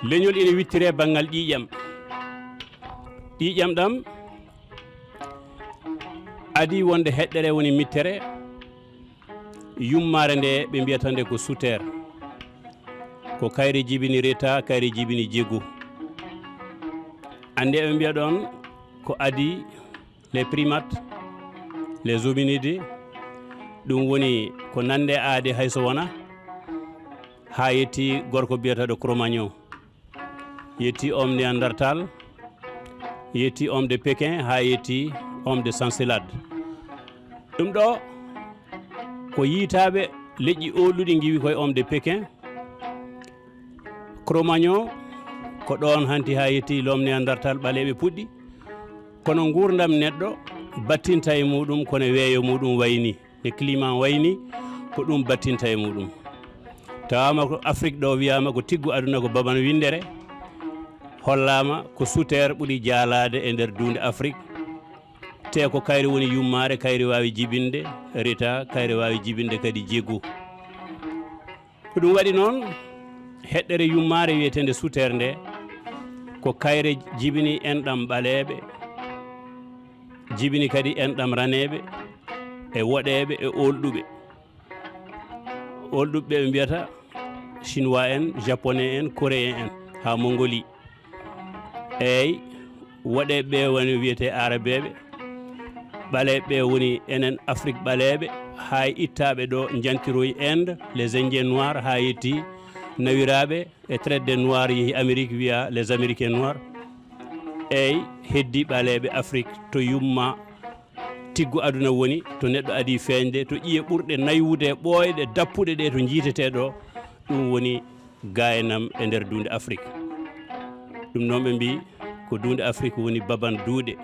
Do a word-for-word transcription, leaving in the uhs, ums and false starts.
Leñol ina wittiree banngal ƴiiƴam. Ƴiiƴam ɗam adii wonde heɗɗere woni mittere yummaare nde ɓe mbiyata nde ko Suter. Ko kayre jibini Reta, kayre jibini Jegu. Annde ɓe mbiya ɗon ko adii les primates, les hominides, ɗum woni ko nande aade hay so wona, haa yetti gorko biyeteeɗo Cro-Magnon, yetti homme néandertal, yetti homme de Pékin, haa yetti homme de Saint-Salade. Ɗum ɗo ko yiytaaɓe leƴƴi oolɗuɗi ngiwi koye homme de Pékin. Cro-Magnon ko ɗoon hanti haa yetti l'homme néandertal ɓaleeɓe puɗɗi. Kono nguurndam neɗɗo battinta e muɗum kono weeyo muɗum wayni, e climat wayni, ko ɗum battinta e muɗum. Tawaama ko Afrik ɗo wiyaama ko tiggu aduna ko baban winndere, hollaama ko Suter ɓuri jaalaade e nder duunde Afrik. Te ko kayre woni yummaare, kayre waawi jibinde Reta, kayre waawi jibinde kadi Jegu. Ko ɗum waɗi noon, heɗɗere yummaare wiyeteende Suter nde, ko kayre jibini enɗam ɓaleeɓe, jibini kadi enɗam raneeɓe, e woɗeeɓe, e oolɗuɓe. Oolɗuɓe ɓe mbiyata Chinois en, Japonais en, Coréen en, haa Mongolie. Eey, woɗeeɓe ɓe woni wiyetee Aarabeeɓe, ɓaleeɓe ɓe woni enen Afrik ɓaleeɓe, haa e ittaaɓe ɗo njantiroyi Inde, les Indiens noirs, haa yetti nawiraaɓe e traite des noirs yehi Amérique, wiya les Américains noirs. Eey, heddi ɓaleeɓe Afrik to yumma tiggu aduna woni, to neɗɗo adii feeñde, to ƴiye ɓurɗe naywude, ɓooyɗe, dappuɗe ɗe to njiitetee ɗo, ɗum woni gaynam e nder duunde Afrik. Ɗum noon ɓe mbii ko duunde Afrik woni baban duuɗe.